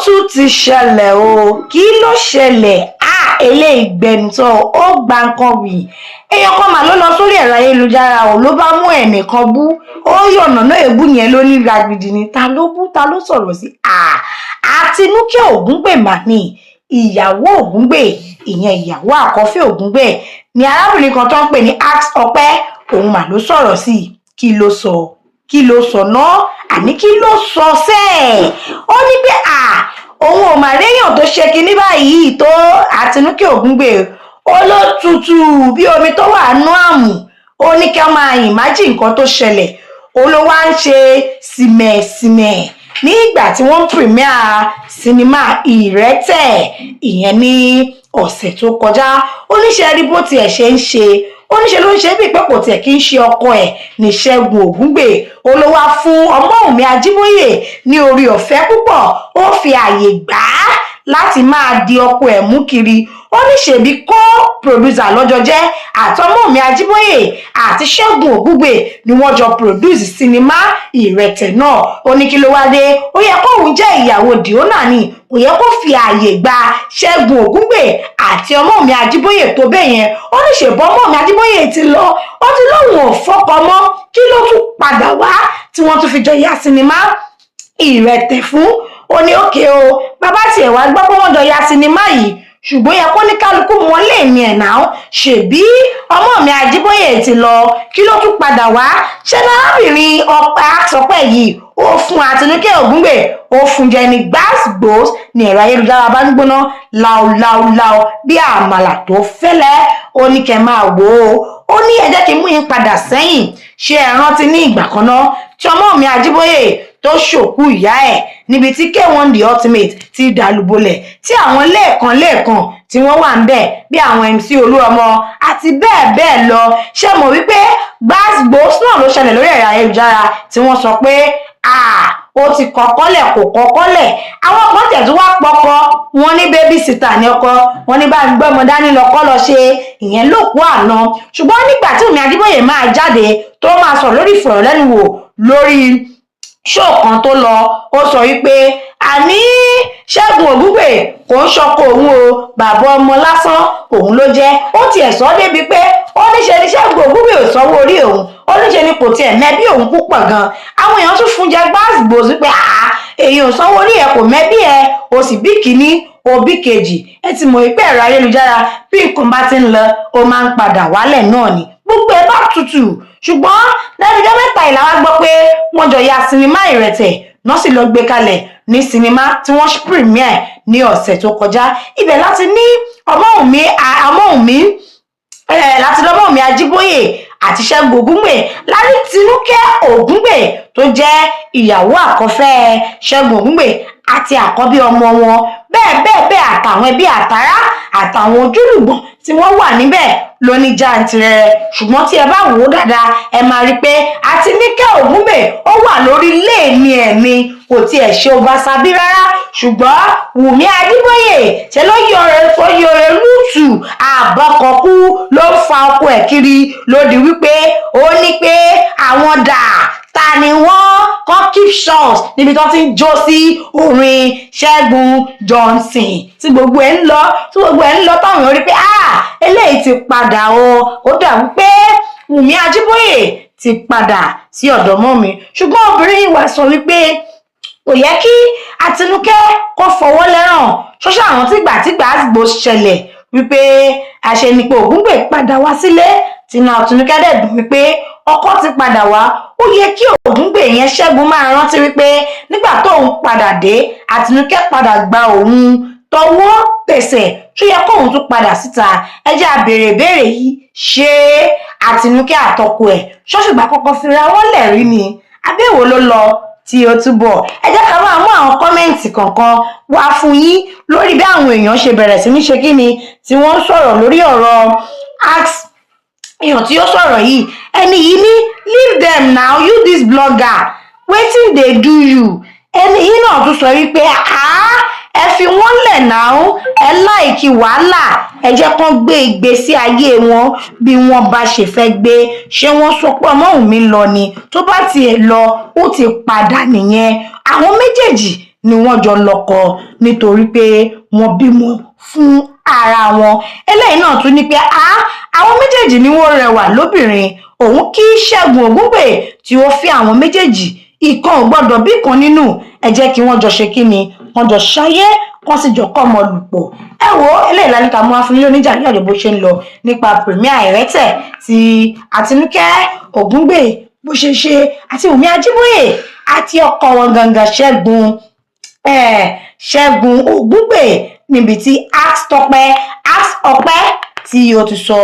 Tún ti ṣẹlẹ̀ o. Kí ló ṣẹlẹ̀? Á eléyìí gbẹnusọ, ó gba nǹkan wì. Èèyàn kan mà ló lọ sórí ẹ̀rọ ayélujára o, ló bá mú ẹnìkan bú. Ó yànnà náà, èébú yẹn ló ní ragidi ni. Ta ló bú? Ta ló sọ̀rọ̀ sí? Àtinúkẹ́ Ògúngbè mà ní ìyàwó Ògúngbè, ìyẹn ìyàwó àkọ́fẹ́ Ògúngbè ní arábìnrin kan tó ń pè ní Ax Ọpẹ́. Òun mà ló sọ̀rọ̀ sí i. Kí ló sọ? Kí ló sọ náà? Àní kí ló sọ sẹ́ẹ̀? Ó ní pé à òun ò mà réèyàn tó ṣe kinní báyìí tó Àtinúkẹ́ Ògúngbè. Ó ló tutù bí omi tó wà nú àmù. Ó ní kí wọ́n máa imagine nǹkan tó ṣẹlẹ̀. Ó ló wá ń ṣe sìmẹ̀sìmẹ̀ nígbà tí wọ́n ń premiere sinimá Ìrẹ́tẹ̀, ìyẹn ní ọ̀sẹ̀ tó kọjá. Ó ní ṣe rí bó tiẹ̀ ṣe ń ṣe, ó ní ṣe ló ń ṣe bíi pé kò tiẹ̀ kí ń ṣe ọkọ ẹ̀ ní Ṣẹ́gun Ògúngbè. Ó ló wá fún Ọmọ́wùnmí Ajíbóyè ní orí ọ̀fẹ́ púpọ̀, ó fi ààyè gbà á láti máa di ọkọ ẹ̀ mú kiri. Ó ní ṣèbí co-producer lọ́jọ́ jẹ́, àtọmọ́wùnmí Ajíbóyè àti Ṣẹ́gun Ògúngbè ni wọ́n jọ produce sinimá Ìrẹ̀tẹ̀ náà. Ó ní kí ló wá dé? Ó yẹ kóun jẹ́ ìyàwó Diona ni, kò yẹ kó fi ààyè gba Ṣẹ́gun Ògúngbè àti Ọmọ́wùnmí Ajíbóyè tó bẹ́ẹ̀ yẹn. Ó ní ṣèbọn Ọmọ́wùnmí Ajíbóyè ti lọ, ó ti lóun ò fọkọ mọ́. Kí ló tún padà wá tí wọ́n tún fi jọ ya sinimá Ìrẹ̀tẹ̀ fún? Ó ní òkè o, bàbá tiẹ̀ wá gbọ́ pé wọ́n jọ ya sinimá yìí, ṣùgbọ́n yẹ kó ní kálukú wọn lè ní ẹ̀ náà. Ṣèbí Ọmọ́wùnmí Ajíbóyè ti lọ, kí ló tún padà wá ṣé? Arábìnrin Ọpẹ́ Àsọpẹ́ yìí, ó fún Àtinúkẹ́ Ògúngbè, ó fún jẹ ní gbàsgbòs ní ẹ̀rọ ayélujára bá ń gbóná láúláúláú bí àmàlà tó fẹ́lẹ́. Ó ní kẹ́ máa wò ó. Ó ní ẹ jẹ́ kí n mú yín padà sẹ́yìn. Ṣé ẹ rántí ní ìgbà kan náà tí Ọmọ́wùnmí Ajíbóyè tó ṣòkú ìyá ẹ̀, níbi tí K1 The Ultimate ti dàlúbọlẹ̀, tí àwọn lẹ́ẹ̀kan lẹ́ẹ̀kan tí wọ́n wà ń bẹ̀ bí àwọn MC Olúọmọ àti bẹ́ẹ̀ bẹ́ẹ̀ lọ? Ṣé mọ̀ wípé gbàsgbòs náà ló ṣẹlẹ̀ lórí ẹ̀rọ ayélujára tí wọ́n sọ pé ó ti kọ́kọ́lẹ̀, kò kọ́kọ́lẹ̀? Àwọn kan tẹ̀ tún wá pọkọ wọn ní baby sitter ní ọkọ wọn ní bá ń gbọ́mọ dání lọ́kọ́ lọ ṣe ìyẹn lókù àná. Ṣùgbọ́n nígbà tí Wùmí Ajíbóyè máa jáde, tó máa sọ lórí ìfọ̀rọ̀lẹ́nuwò lórí show kan tó lọ, ó sọ wípé àní Ṣẹ́gun Ògúngbè kò ń ṣọkọ òun o, bàbá ọmọ lásán òun ló jẹ́. Ó tiẹ̀ sọ débi pé ó níṣe ni Ṣẹ́gun Ògúngbè ò sanwó orí òun, ó níṣe ni kò tiẹ̀ mẹ́bí òun púpọ̀ gan. Àwọn èèyàn tún fún jẹ gbáàsìgbò sí pé èèyàn ò sanwó orí ẹ, kò mẹ́bí ẹ, o sì bí kínní, o bí kejì. Ẹ ti mọ̀ pé ẹ̀rọ ayélujára, bí nǹkan bá ti ń lọ, ó máa ń padà wálẹ̀ náà ni, gbogbo ẹ bá tutù. Ṣùgbọ́n lẹ́nu ọjọ́ mẹ́ta yìí la wá gbọ́ pé wọ́n jọ ya sinimá Ìrẹ̀tẹ̀ náà, sì lọ gbé kalẹ̀ ní sinimá tí wọ́n premiere ní ọ̀sẹ̀ tó kọjá. Ibẹ̀ láti ní Ọmọ́wùnmí, Ọmọ́wùnmí láti lọ́mọ́wùnmí Ajíbóyè àti Ṣẹ́gun Ògúngbè, láti Tinúkẹ́ Ògúngbè tó jẹ́ ìyàwó àkọ́fẹ́ Ṣẹ́gun Ògúngbè àti àkọ́bí ọmọ wọn, bẹ́ẹ̀ bẹ́ẹ̀ bẹ́ẹ̀, àtàwọn ẹbí àtàrà àtàwọn ojúlùgbọ̀n tí wọ́n wà níbẹ̀ lóní jàǹtìrẹrẹ. Ṣùgbọ́n tí ẹ bá wò ó dáadáa, ẹ máa rí i pé Àtinúkẹ́ Ògúngbè, ó wà lórí léèní ẹ̀mí, kò tiẹ̀ ṣe oversabi rárá. Ṣùgbọ́n Wùmí Ajíbóyè ṣe ló yọrẹ tó yọrẹ lùtù àbọ̀kọ̀kú, ló ń fa ọkọ ẹ̀ kiri lódì wípé ó ní pé àwọn dà ta ni wọ́n kọ́ keep short níbi tó ti ń jó sí orin Ṣẹ́gun Johnson, tí gbogbo ẹ̀ ń lọ, tí gbogbo ẹ̀ ń lọ, táwọn èèyàn rí pé ah, eléyìí ti padà o. Ó dà wípé Wùmí Ajíbóyè ti padà sí ọ̀dọ̀ mọ́ mi. Ṣùgbọ́n obìnrin yìí wá sọ wípé kò yẹ kí Àtinúkẹ́ kó fọwọ́ lẹ́ràn ṣọ́ṣọ́ àwọn tígbà tí gbàgbó ṣẹlẹ̀ wípé àṣenipò Ògúngbè padà wá sílé. Tinú Àtinúkẹ́ dẹ̀ dùn wípé ọkọ ti padà wá. Ó yẹ kí Ògúngbè yẹn, Ṣẹ́gun, máa rántí wípé nígbà tóun padà dé, Àtinúkẹ́ padà gba òun tọwọ́ tẹsẹ̀, tó yẹ kóun tún padà síta. Ẹ jẹ́ á béèrè ìbéèrè yìí: ṣé Àtinúkẹ́ àtọkọ ẹ̀ ṣọ́ṣùgbà kọ́kọ́ fira wọ́n lẹ̀ rí ni, àbẹ̀wò ló lọ tí ó túbọ̀? Ẹ jẹ́ ká máa mú àwọn comment kọ̀ọ̀kan wá fún yín lórí bí àwọn èèyàn ṣe bẹ̀rẹ̀ sí ní ṣe kí ni tí wọ́n ń sọ̀rọ̀ lórí ọ̀rọ̀ ask èèyàn tí ó sọ̀rọ̀ yìí. Ẹni yìí ní, "Leave them now, you this blogger, wetin dey do you?" Ẹni yìí náà tún sọ wípé, "Ah, ẹ fi wọ́n lẹ̀ náà, ẹ like wàhálà, ẹ jẹ́ kán gbé ìgbésí ayé wọn bí wọ́n bá ṣe fẹ́ gbé." Ṣé wọ́n sọ pé Ọmọ́wùnmí lọ ni? Tó bá tiẹ̀ lọ, ó ti padà nìyẹn. Àwọn méjèèjì ni wọ́n jọ lọ́kọ nítorí pé wọ́n bímọ fún ara wọn. Eléyìí náà tún ní pé àwọn méjèèjì ni wọ́n rẹwà lóbìnrin. Òun kí Ṣẹ́gun Ògúngbè tí ó fi àwọn méjèèjì, ìkan ò gbọ́dọ̀ bí kan nínú. Ẹ jẹ́ kí wọ́n jọ ṣe kí ni, wọ́n jọ ṣayé, wọ́n sì jọ kọ́ ọmọ lùpọ̀. Ẹ wo eléyìí lálẹ́ ká mú wá fún yín lóníjà ní ọ̀dọ̀ bó ṣe ń lọ nípa premiere Ìrẹ́tẹ̀ ti Àtinúkẹ́ Ògúngbè bó ṣe ṣe àti Wùmí Ajíbóyè àti ọkọ wọn gangan, Ṣẹ́gun Ògúngbè, níbi tí Ask Tọ́pẹ́, Ask Ọpẹ́ tí ó ti sọ.